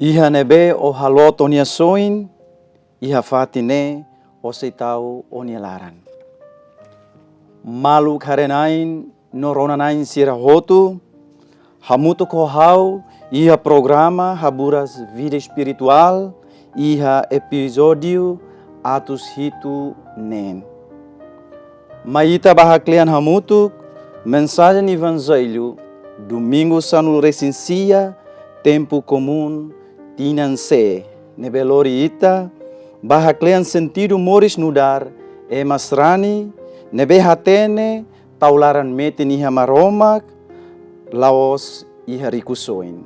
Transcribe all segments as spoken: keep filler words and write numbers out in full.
Iha ne'ebé ó haloot ó-nia soin, iha fatin ne'e ó sei tau ó-nia laran. Maluk haree-na'in no rona-na'in sira hotu, hamutuk ho ha'u iha programa Haburas Vida Espirituál, iha epizódiu atus hitu neen. Mai ita bá haklean hamutuk mensajen Evanjellu Domingu sanulu-resin-sia, tempu komún, tinan C, ne'ebé lori ita bá haklean sentidu moris nu'udar ema sarani ne'ebé hatene tau laran metin iha Maromak, la'ós iha rikusoin.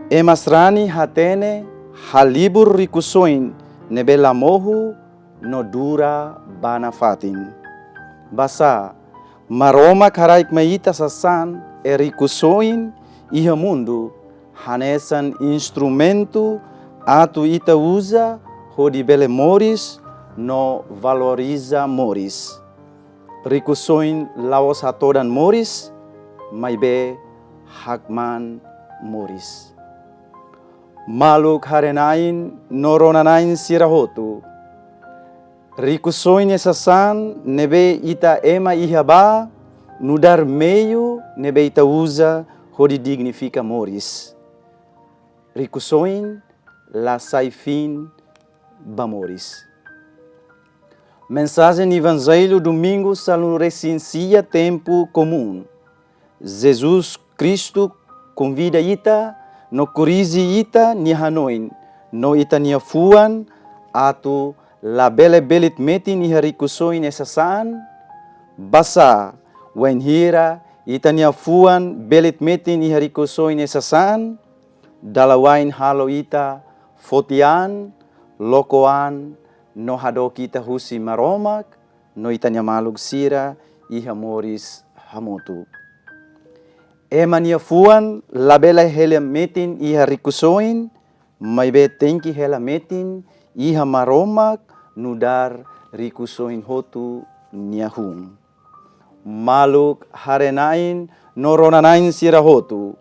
Ema sarani hatene halibur rikusoin ne'ebé la mohu no dura ba nafatin. Basá, Maromak haraik mai ita sasán, e rikusoin iha mundu hanesan instrumentu atu ita uza hodi bele moris no valoriza moris. Rikusoin la'ós hatodan moris, maibé hakmaan moris. Maluk haree-na'in no rona-na'in sira hotu, rikusoin ne'e sasán ne'ebé ita ema iha ba nu'udar meiu ne'ebé ita uza hodi dignifika moris. Rikusoin la sai fin ba moris. Mensajen Evanjellu Domingu sanulu-resin-sia, tempu komún. Jesus Kristu konvida ita no korrije ita-nia hanoin no ita-nia fuan atu labele belit metin iha rikusoin ne'e sasán. Basá, wainhira ita-nia fuan belit metin iha rikusoin ne'e sasán, dala wa'in halo ita foti an, loko an, no hadook ita husi Maromak no ita-nia maluk sira iha moris hamutuk. Ema nia fuan labele hela metin iha rikusoin, maibé tenke hela metin iha Maromak nu'udar rikusoin hotu nia hun. Maluk haree-na'in no rona-na'in sira hotu,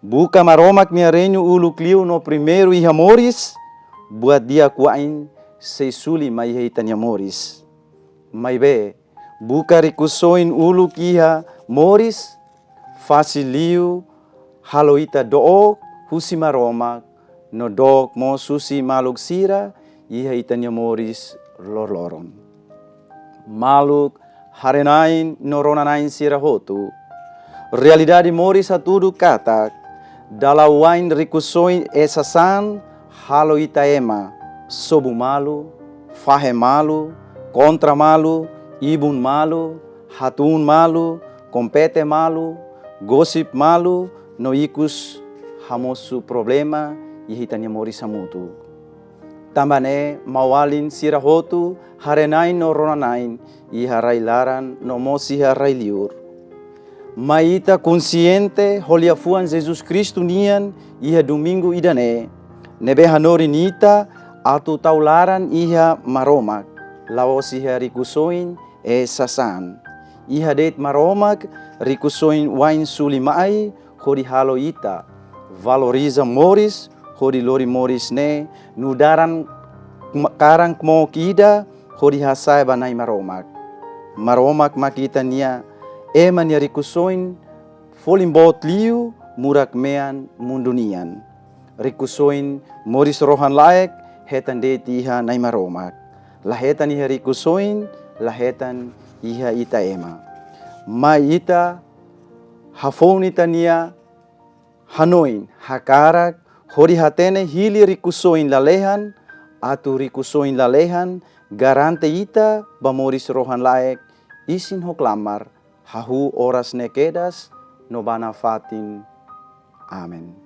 buka Maromak nia reinu uluk liu no primeiru iha moris, buat di'ak wa'in sei suli mai iha ita-nia moris. Maibé, buka rikusoin uluk iha moris, fasil liu halo ita dook husi Maromak, no dook mós husi maluk sira iha ita-nia moris loroloron. Maluk haree-na'in no rona-na'in sira hotu, realidade moris hatudu katak, dala wa'in rikusoin ne'e sasán halo ita ema sobu malu, fahe malu, kontra malu, ibun malu, hatún malu, kompete malu, gosip malu, no ikus hamosu problema iha ita-nia moris hamutuk. Tanba ne'e, maun-alin sira hotu, haree-na'in no rona-na'in, iha rai-laran no mós iha rai-liur, mai ita konsiente ho liafuan Jesus Kristu nian iha domingu ida-ne'e, ne'ebé hanorin ita atu tau laran iha Maromak, la'ós iha rikusoin ne'e sasán. Iha de'it Maromak, rikusoin wa'in suli mai hodi halo ita valoriza moris, hodi lori moris ne'e nu'udar karan kmook ida hodi hasa'e ba Na'i Maromak. Maromak mak ita-nia ema nia rikusoin folin boot liu, murak-mean mundu nian. Rikusoin moris rohan-laek hetan de'it iha Na'i Maromak. La hetan iha rikusoin, la hetan iha ita ema. Mai ita hafoun ita-nia hanoin, hakarak, hodi hatene hili rikusoin lalehan, atu rikusoin lalehan garante ita ba moris rohan-laek, isin ho klamar, hahú oras ne'e kedas no ba nafatin. Amen.